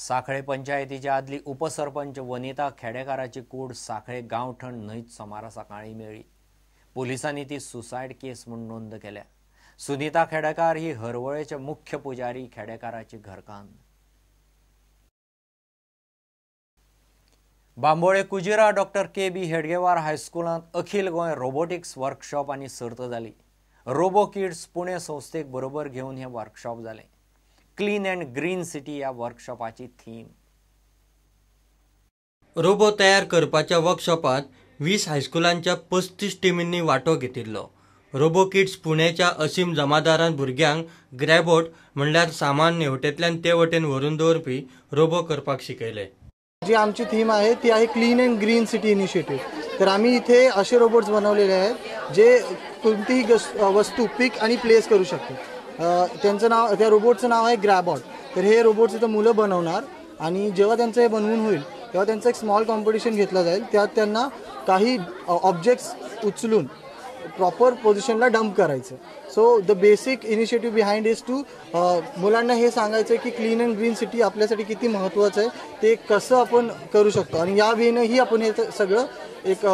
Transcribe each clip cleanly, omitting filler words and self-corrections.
सांखळे पंचायतीची आदली उपसरपंच वनिता खेडेकाराची कूड सांखळे गांवठण न्हंयत सोमारा सकाळीं मेळ्ळी. पुलिसांनी ती सुसायड केस म्हूण नोंद केल्या. सुनीता खेडेकार ही हरवळेचे मुख्य पुजारी खेडेकाराची घरकान्न. Bambolim Cujira doctor K B. हेडगेवार हायस्कुलांत अखिल गोंय रोबोटिक्स वर्कशॉप आनी सर्त जाली. रोबो किड्स पुणे संस्थेक बरोबर घेवन हें वर्कशॉप जालें. क्लीन अँड ग्रीन सिटी ह्या वर्कशॉपाची थीम. रोबो तयार करपाच्या वर्कशॉपांत 20 हायस्कुलांच्या 35 टिमींनी वांटो घेतिल्लो. रोबो किड्स पुण्याच्या असीम जमादारान भुरग्यांक ग्रॅबोट म्हणल्यार सामान हेवटेंतल्यान ते वटेन व्हरून दवरपी रोबो करपाक शिकयले. जी आमची थीम आहे ती आहे clean and green city initiative. तर आम्ही इथे असे रोबोट्स बनवलेले आहेत जे कोणतीही वस्तू पिक आणि प्लेस करू शकते. त्यांचं नाव, त्या रोबोटचं नाव आहे ग्रॅबॉट. तर हे रोबोट्स इथं मुलं बनवणार आणि जेव्हा त्यांचं हे बनवून होईल तेव्हा त्यांचं एक स्मॉल कॉम्पिटिशन घेतलं जाईल. त्यात त्यांना काही ऑब्जेक्ट्स उचलून प्रॉपर पोझिशनला डंप करायचं. So the basic initiative behind is to मुलांना हे सांगायचं की क्लीन अँड ग्रीन सिटी आपल्यासाठी किती महत्त्वाचं आहे, ते कसं आपण करू शकतो आणि या वेनंही आपण हे सगळं एक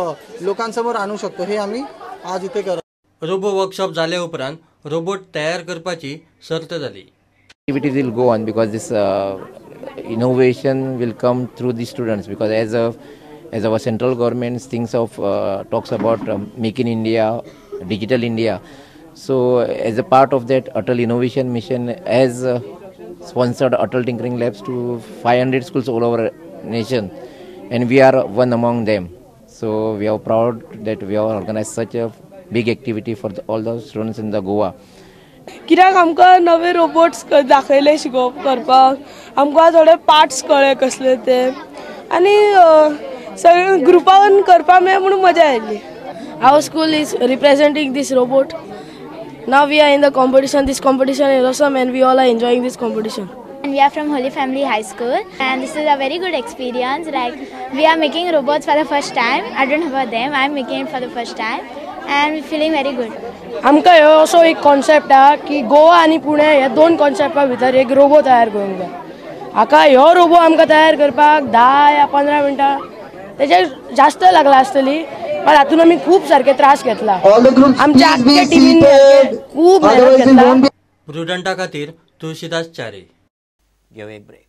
लोकांसमोर आणू शकतो, हे आम्ही आज इथे करत. रोबो वर्कशॉप जाले उपरांत रोबोट तयार करपाची सर्त जाली. Activities will go on because this innovation will come through the students, because as our central government thinks of talks about Make in India, Digital India. So as a part of that, Atal Innovation Mission has sponsored Atal Tinkering Labs to 500 schools all over nation, and we are one among them. So we are proud that we have organized such a big activity for all the students in the Goa. कित्याक आमकां नवे robots दाखयले शिकोवप करपाक, आमकां थोडे parts कळ्ळे कसले ते आनी सगळे ग्रुपान करपाक मेळ्ळें म्हणून मजा आयली. Our school is representing this robot. Now we are in the competition. This competition is awesome and we all are enjoying this competition. And we are from Holy Family High School and this is a very good experience. Like we are making robots for the first time. I don't know about them. I am making it for the first time and we're feeling very good. आमकां ह्यो असो एक concept आहा की गोवा आनी पुणे ह्या दोन कॉन्सेप्टा भितर एक रोबो तयार करूंक जाय. हाका ह्यो रोबो आमकां तयार करपाक 10 या 15 मिनटां तेजे जास्त लागला आसतली, पण हातून आमी खूब सारखे त्रास घेतला. आमच्या आख्ख्या टिमीन खूब मेहनत घेतला. प्रुडंटा खातीर तुळशीदास च्यारी. घेवया एक ब्रेक.